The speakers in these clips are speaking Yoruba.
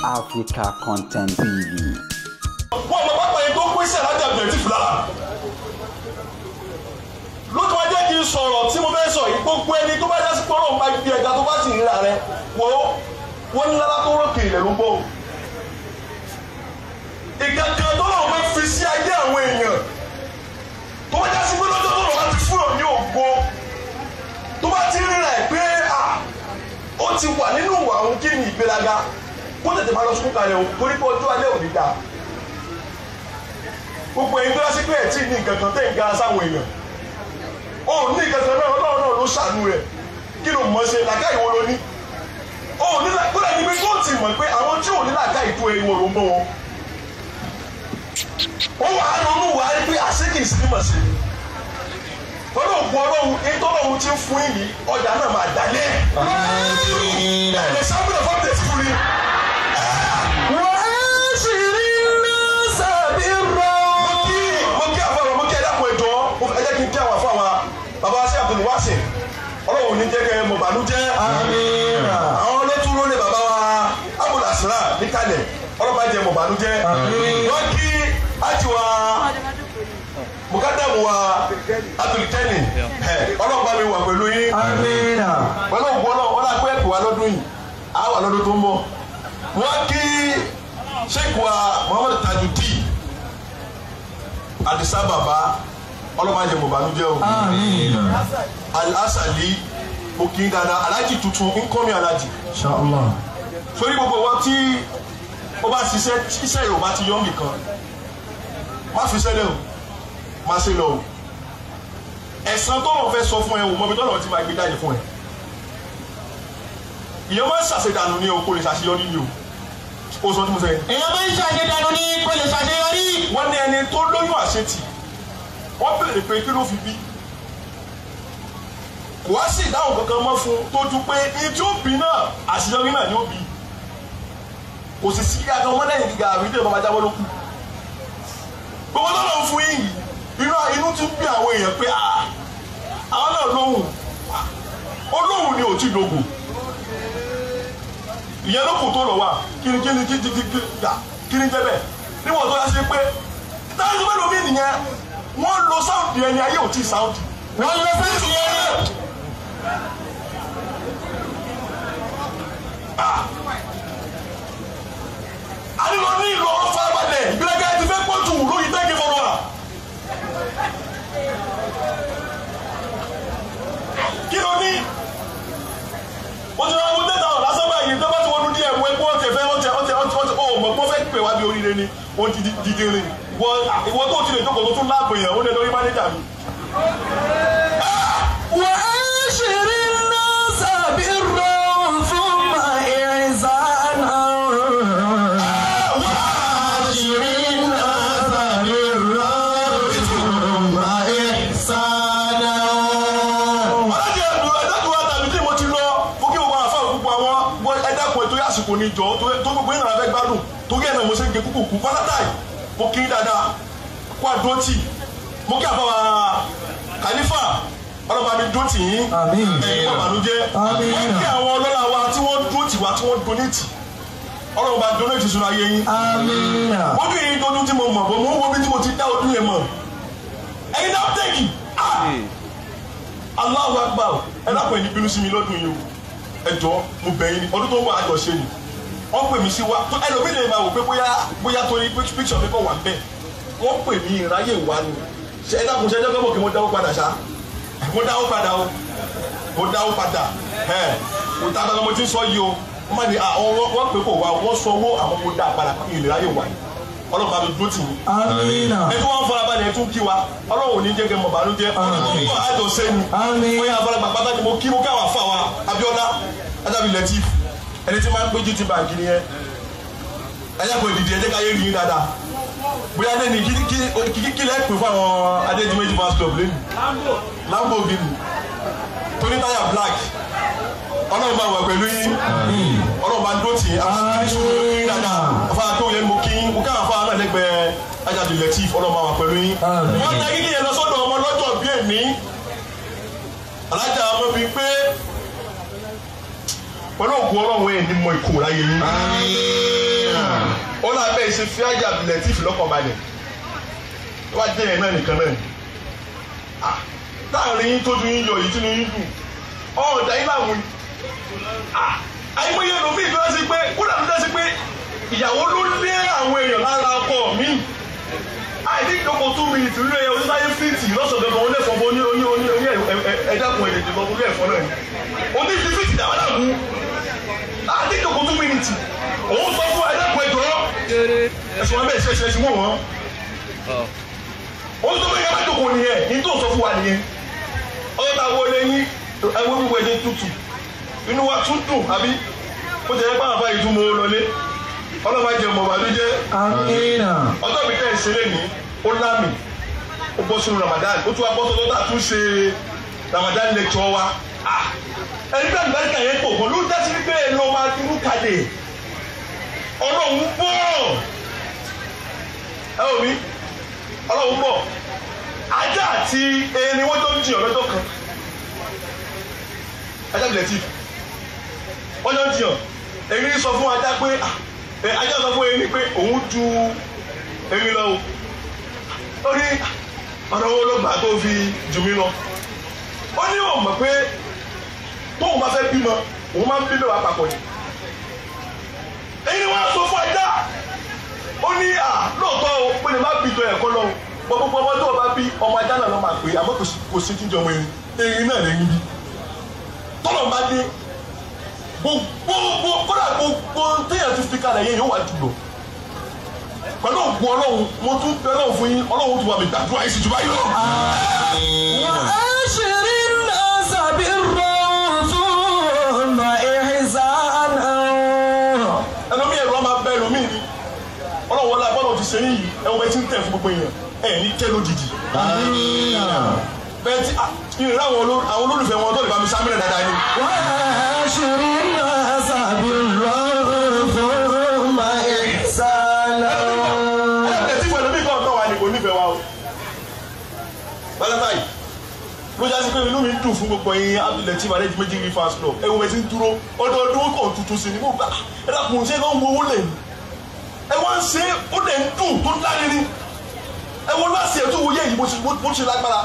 Africa Content TV. Wọ́n mọ pápá yẹn tó ń pèsè alájà bẹ̀rẹ̀ fúlára. Lótú wá jẹ́ kí n sọ̀rọ̀ tí mo fẹ́ sọ yìí, gbogbo ẹni tó bá jásí pọ́nrọ̀ máa gbé ẹja tó bá sì ríra rẹ wò ó, wọ́n ní lára tó rókè ilẹ̀ ló ń bọ̀. Ìkankan tó lọ́wọ́ máa fi sí ayé àwọn èèyàn tó bá jásí pé lọ́jọ́ tó lọ́wọ́ bá ti fúrò ní ògo tó bá ti ríra ẹ̀ pé à ó ti wà nínú ìwà òun kí ni ìgbéraga kó tètè máa lọ sukú kalẹ̀ o, torí pé ọjọ́ alẹ́ ò ní dáa. Gbogbo ẹ̀yin tó dá sí pé ẹ̀ tí ní nǹkan kan tẹ̀ ń gara sáwọn èèyàn, ó ní nǹkan kan náà, Ọlọ́run náà ló ṣàánú rẹ̀. Kí ló mọ̀ ṣe làákàyè wo ló ní? Ó ní kódà níbi tó ti mọ̀ pé àwọn tí ò ní làákàyè tó ewu ló ń bọ̀ wọn. Ó wà á ronú wà á rí pé àṣekì sí mọ̀ sí. Pẹ̀lú òkú Ọlọ́run, ìtọ́lọ́run ti ń fún yìí, ọjà náà máa dalẹ̀. Ẹ̀ sábúrò fún tẹ̀sí fún mi. Bàbá sí Abdul Wasi, Ọlọ́run ní jẹ́ kẹ́ ẹ mọ̀ bànújẹ́. Àwọn olótú ló lè bàbá wa Abdul Asra níkàlẹ̀, ọlọ́ba jẹ́ mọ̀ bànújẹ́. Wọ́n kí ájì wa mukadamu wa Abdul Kẹ́ni, ọlọ́ba mi wà pẹ̀lú yín. Pẹ̀lú òkú Ọlọ́run, wọ́n lápẹ́ ẹ̀kọ́ wa lọ́dún yìí, á wà lọ́dún tó ń bọ̀. Wọ́n kí Sheikh wa Muhammad Tajudeen Adisa bàbá, ọlọ́mọ ajẹ́ mọ̀bánújẹ́ o. Al-Asali òkè dáadáa, alájì tuntun nkọ́mi alájì. Inshallah. Sórí gbogbo wọn tí ó bá ṣiṣẹ́ iṣẹ́ Yorùbá ti yọ̀ nìkan, má fi ṣẹlẹ̀ o, má ṣe lọ o. Ẹ̀san tó lọ́n fẹ́ sọ fún ẹ o, mọ̀bí tó lọ́n ti máa gbé jáde fún ẹ. Ìyẹn máa ń ṣàṣedànù ní o, kò lè ṣàṣeyọrí ní o. O sọ tí mo sọ yẹn. Èèyàn máa ń ṣàṣedànù ní kò lè ṣàṣeyọrí. Wọ́n ní ẹni tó lóyún àṣetì, wọ́n bèrè pé kí ló fi bí, kò wá sí ìdáhùn kankan mọ́ fún tó ju pé ní tí ó bí náà àṣeyọrí náà ni ó bí, kò sì sí gíga kan mọ́ lẹ́yìn gíga àbí tí ìbámu jábọ́ ló kù. Gbogbo tó lọ́n fún yìí, inú tún bí àwọn èèyàn pé àwọn náà lóhùn, olóhùn ni ò tí dògò, ìyẹn ló kù tó lọ wà kíni kíni kíni kíni jẹ́ bẹ́ẹ̀ níwọ̀n tó yá sí pé táyà tó bẹ́ẹ̀ lómi nìyẹn. Wọ́n lo sáùndì ẹni ayé ò tí sáùndì. Wọ́n lo sáùndì ẹni. A nílò ní ìlú ọ̀rọ̀ farabalẹ̀, ìgbéraga ti fẹ́ pọ̀ jù lórí tẹ́kì fọlọ́ wa. Kí ló ní? Wọ́n ti rán àwọn tẹ́tà ọ̀rọ̀ lásán báyìí, tó bá ti wọnú díẹ̀ wọ́n ẹgbẹ́ ọ̀tẹ̀ fẹ́ ọ̀tẹ̀ ọ̀tẹ̀ ọ̀tẹ̀ ọ̀ mọ̀ pé wọ́n fẹ́ pè wá bí oríire ni, wọ́n ti dìde rìn. Ìwọ tó ti lè jókòó tó tún láàbò èèyàn ó lè lórí mánéjà mi. Wà á ṣeré náà sàbí rọrùn fún ìrìnsànà. Wà á ṣeré náà sàbí rọrùn fún ìrìnsànà. Alájẹ ẹ̀dàkùn wa tàbí tí mo ti lọ fún kí gbogbo àwọn afáwọn gbogbo àwọn ẹ̀dàkùn ètò àsìkò ní ìjọ tó gbogbo ìrìnà fẹ́ gbádùn torí ẹ̀ náà mo ṣe ń gé kúkú kú fálátáì. Mo kí dáadáa kó àdótì, mo kí àbáwá Khalifa ọlọ́ba mi dótì yín, ẹ̀yin ọ̀bànújẹ́. Mo kí àwọn ọlọ́lá wa tí wọ́n dótì wa tí wọ́n donate, ọlọ́ba donate sínú ayé yín. Ojú yìí dojú tí mo mọ̀ bọ́ mo ń wo bí tí mo ti dá ojú yẹn mọ̀. Ẹ̀yin náà tẹ̀kì Allahu Akbar, ẹ dákun ẹ̀ ní bínú sí mi lọ́dún yìí o, ẹ jọ̀ọ́ mo bẹ̀ yín ni, ọdún tó ń bọ̀ àjọṣe ni. Wọ́n pè mí sí wa ẹlòmíì lè máa wò pé bóyá bóyá torí píkṣọ̀ mi kọ̀ wà ń bẹ̀. Wọ́n pè mí ìráyè wá ni. Ṣé ẹ dákun ṣe ẹjọ́ gbọ́dọ̀ kí mo dáwó padà ṣá? Mo dáwó padà o, mo dáwó padà. Ẹ kò tá gbàgbọ́ mo ti ń sọ yìí o. Wọ́n má ní wọ́n pè kò wá, wọ́n sọ owó àmọ́ mo dá padà kí ìráyè wá yìí. Ọlọ́run bá mi dúró tì yín. Ẹ tún wọ́n farabalẹ̀ ẹ tún kí wa. Ọlọ́run ò ní jẹ́ kẹ́ mọ̀ bànújẹ́. Ọlọ́run àjọṣe ni. Bóyá àfọlágbà pátá ni mo kí mo káwà fà wa Abíọ́lá Ajábí Lateef, ẹni tí máa ń gbé GT Bank nìyẹn. Ẹ jẹ́ kó ìdìdì ẹ jẹ́ ká yé rí yín dáadáa. Bóyá lẹ́ni kí lẹ́ pè fún àwọn Adédìméjì fans club lẹ́nu Lamborghini tóní táyà black. Ọlọ́run máa wà pẹ̀lú yín, Ọlọ́run máa dúró tì yín, àwọn akíní yín dáadáa. Afárá tó yẹ mo kí yín, mo káwọn afárá náà lẹ́gbẹ̀ẹ́ Ajábí Lateef, Ọlọ́run máa wà pẹ̀lú yín. Wọ́n tẹ kíkì yẹn lọ sọ́dọ̀ ọmọ lọ́jọ́ bí èmi alájà ọmọ bíi pé pẹ̀lú ògùn Ọlọ́run ẹ̀ ní mọ ikú ráyé yín. Ó náà bẹ́ẹ̀ ṣe fi ájà Latif lọ́kàn balẹ̀. Wá jẹ́ ẹ̀ náà nìkan náà. Láàrin yín tójú yín yọ yìí tínú yín dùn. Ọ̀ọ́dà yín làwọn yìí. Àìmọye ẹlòmíì tó dá sí pé kódà tó dá sí pé ìyàwó ló lé àwọn èèyàn lára ọkọ mi. Àìní ìdókòó 2 minutes nínú ẹ̀yẹ oníṣáyé fíìtì lọ́sọ̀ọ́ gangan ó lẹ́fọ̀ọ́ bọ́ ní oní oní oní ẹ̀dákun ẹ̀dẹ̀dẹ̀ lọ orí ẹ̀fọ́ náà ni. Oní ti fíìtì dàwọn dàgún. Àìní ìdókòó 2 minutes. Òun sọ fún ẹ̀dákun ẹ̀jọ́. Ẹ̀sùn wọn bẹ́ẹ̀ ṣe ṣe wọ́n wọ́n. Òun sọ fún ẹ̀yẹ má jókòó nìyẹn, ní tó sọ fún wa nìyẹn. Ọjọ́ ta wọlé yín, ẹwọ́ gbogbo ẹ̀jẹ̀ tutù. Inú wa tún dùn àbí? Ó jẹ́ pé àwọn afáyí tún mọ́ lọlé. Ọlọ́mọ jẹ́ ọmọ bàbí jẹ́. Ọjọ́ mi tẹ́ ìṣeré ní ó lámì ó bọ́ sínú Ramadan ó tún wá bọ́ sọ́dọ́ tá a tún ṣe Ramadan lecture wa. Ẹni bí àlùbáríkà yẹn pọ̀ gan ló dá sí wípé ẹ lọ máa dúró kalẹ̀. Ọlọ́run bọ̀ ẹ ò ní Ọlọ́run bọ̀. Ajá àti erin wọ́n jọ ń jiyàn lọ́jọ́ kan. Ajá Latif wọ́n jọ ń jiyàn. Erin sọ fún ajá pé ajá sọ fún erin pé òun ju erin lọ o. Ó ní ọ̀nà owó ló gbà tó fi jù mí lọ. Ó ní òun mọ̀ pé tóun bá fẹ́ bímọ òun máa ń bí mẹ́wàá papọ̀ ni. Èyí ni wọ́n á sọ fún ajá. Ó ní à lóòótọ́ o pé lè má bí tó ẹ̀kọ́ lọ o. Gbogbo ọmọ tó o bá bí ọmọ ajá náà ló máa pè é àmọ́ kò sí jíjẹ ọmọ erin. Erin náà lè rí bí. Tọ́lọ̀ bá dé gbogbo kódà gbogbo téèyàn ti fi kalẹ̀ yẹn yóò wá jùlọ. Pẹ̀lú ògùn Ọlọ́run mo tún bẹ Ọlọ́run fún yín Ọlọ́run tún wà mí gbàdúrà yìí sì jù báyìí lọ. وعاشر الناس برا ثم إحسانا. Ẹlòmíì ẹ̀rọ máa bẹ ẹlòmíì ni Ọlọ́run wọlé abọ́dọ̀ ti ṣe yìí ẹ̀wọ̀n bẹ́ẹ̀ ti ń tẹ̀ fún gbogbo èèyàn ẹ̀ ní tẹ́ lójijì. Bẹ́ẹ̀ tí ìrìn àwọn olólùfẹ́ wọn tó lè bá mi sámúlẹ̀ dáadáa ni. وعاشر الناس برا ثم إحسانا. Ẹ tí pẹ̀lú bí kan wà ní kò nífẹ̀ẹ́ wa o. Bálátàyì ló já sí pé inú mi dùn fún gbogbo yín Abdulateef Adédìméjì fans club. Ẹ wo bẹ ti ń dúró ọdọọdún kàn tuntun sí ni mo gbà ẹ dákun ṣé ló ń wo owó lè ní. Ẹ wá ń ṣe ó lè ń dùn tó ń lárinrin. Ẹ wo láti ẹ̀ tó wo yé yìí bó ṣe lágbára.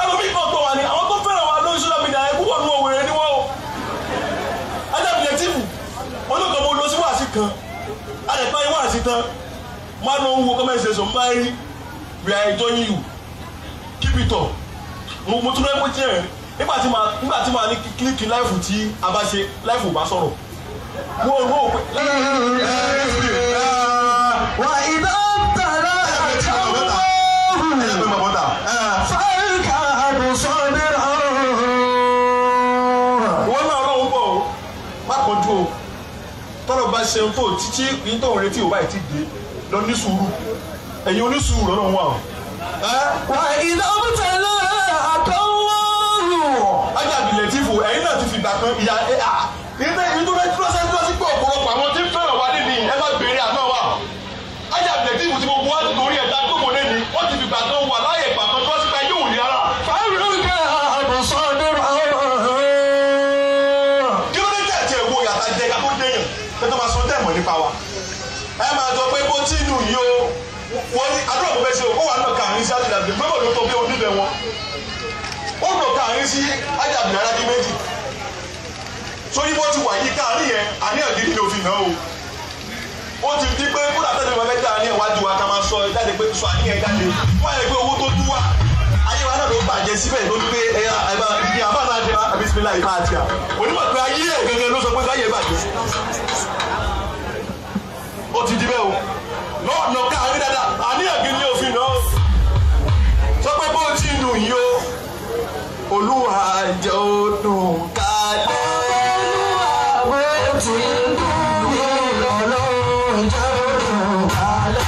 Ẹlòmíì kan tó wà ní àwọn tó fẹ́ràn wa lórí social media ẹ púpọ̀ ní wọn wèrè ni wọ́n o. Abdulateef olóògbé mo lọ sí wàásì kan. A lè parí wàásì tán. Máa lọ ń wo comment section máa rí we are enjoying you keep it up. Mo tún lọ́ọ́ jẹ́ ẹ̀ nígbà tí màá ní kílíkì láìfù tí a bá ṣe láìfù bá sọ̀rọ̀ mo rò ó pé. وإذا ابتلاك الله فاركع صابرا. Ìwọ náà Ọlọ́run bọ̀ o má kọjú o tọ́lọ̀ bá ṣe ohun tó títí ní tó ń retí ò báyìí ti dé lọ ní sùúrù ẹ̀yin onísùúrù lọ́nà wà o. وإذا ابتلاك الله Ajá Abdulateef ẹ̀yin náà ti fìgbà kan ìyá ẹ̀ à ilé ìdúró dúró sí dúró sí pé ọ̀pọ̀lọpọ̀ àwọn tí ń fẹ́ràn wa níbi ẹ má béèrè àná wa. Ajá Abdulateef tí gbogbo wa torí ẹ̀dá gbogbo lẹ́ni wọ́n ti fìgbà kan wà láàyè ìgbà kan dúró sí pé yóò ní ara. فاركع صابرا. Kí ló dé tẹ̀tẹ̀ wo yàtà jẹ ká tó déyàn pé tó máa sọ dẹ̀mọ̀ nípa wa. Ẹ máa sọ pé bó tí inú yìí o wọ́n ní àdúrà kò fẹ́ ṣe o ó wà náà kàrin sí Ajá Abdulateef mẹ́bọ̀ ló tọ́ bí oníbẹ̀ wọn. Ó nà kàrin sí Ajá Abdulateef méjì. Sórí bó ti wà yí káàrin yẹn àníyàn gidi ló fi hàn o. Ó ti di pé kódà tẹ́lẹ̀ máa fẹ́ dá àníyàn wájú wa ká máa sọ jáde pé sọ àníyàn jáde. Wọ́n yẹ pé owó tó dú wa ayé wa náà ló bàjẹ́ síbẹ̀ ló ní pé ẹ̀yà ẹ̀bá ní àbá náà jẹ́ àbísímílà ìfá àti à. Onímọ̀ pé ayé ẹ̀ gẹ́gẹ́ ló sọ pé káyé bàjẹ́. Ó ti di bẹ́ẹ̀ o. Lọ́ọ̀nà káàrin dáadáa àníyàn gidi ní òfin náà. Sọ pé bó ti dùn yìí o. Olúwa jẹ́ ó dùn kálẹ̀. Bó ti ń dùn mí Ọlọ́run jẹ́ ó dùn kálẹ̀.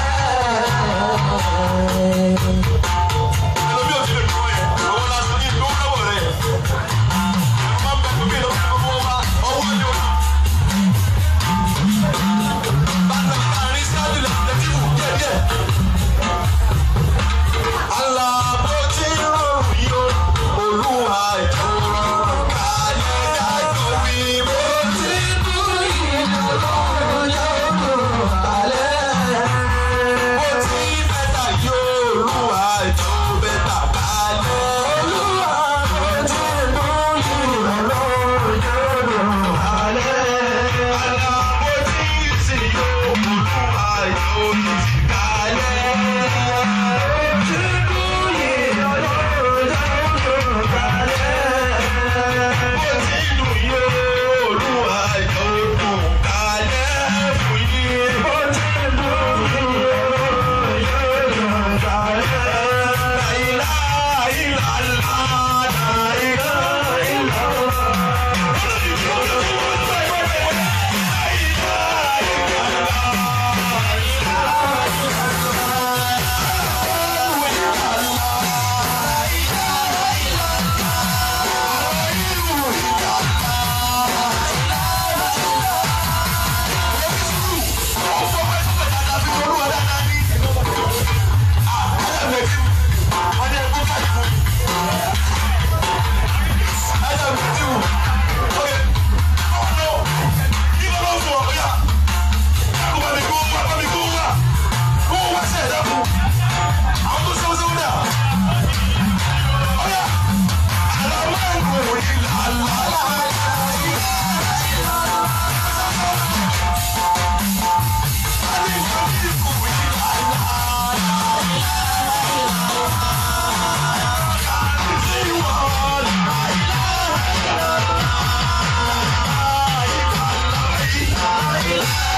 Ẹlòmí ò ti lè dúró yẹn, owó lásán ní ìlú lọ́wọ́ rẹ̀. Ẹ̀rọ máa ń bẹ fún mi lọ́wọ́ gbogbo wa, ọwọ́ ni o. Bàtà àárín sí Abdulateef díẹ̀díẹ̀. Àlà bó ti rọrùn yìí o, Olúwa jẹ́ ó rọrùn kálẹ̀ dájọ́ wí bó ti Dùn mí Ọlọ́run jẹ́ ó dùn kálẹ̀.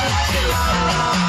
Illallah.